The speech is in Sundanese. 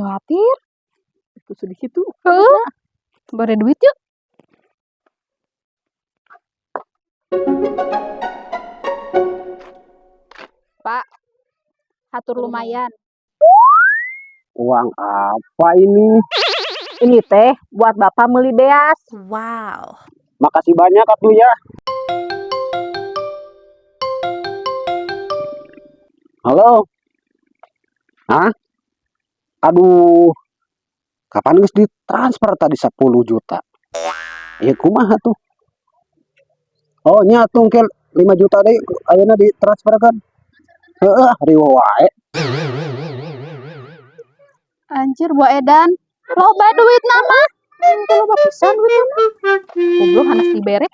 Nyewatir. Itu sedih itu. Heuh. Bere duit yuk. Pak, hatur lumayan. Uang apa ini? Ini teh buat Bapak beli beas. Wow. Makasih banyak atuh ya. Halo. Hah? Aduh. Kapan geus ditransfer tadi 10 juta? Ya kumaha tuh? Oh nya atuh engke 5 juta deui ayeuna ditransferkeun. Heeh, riweuh wae. Anjir, buah edan. Loba duit nama. Loba pisan duit mah. Goblok hanas dibere.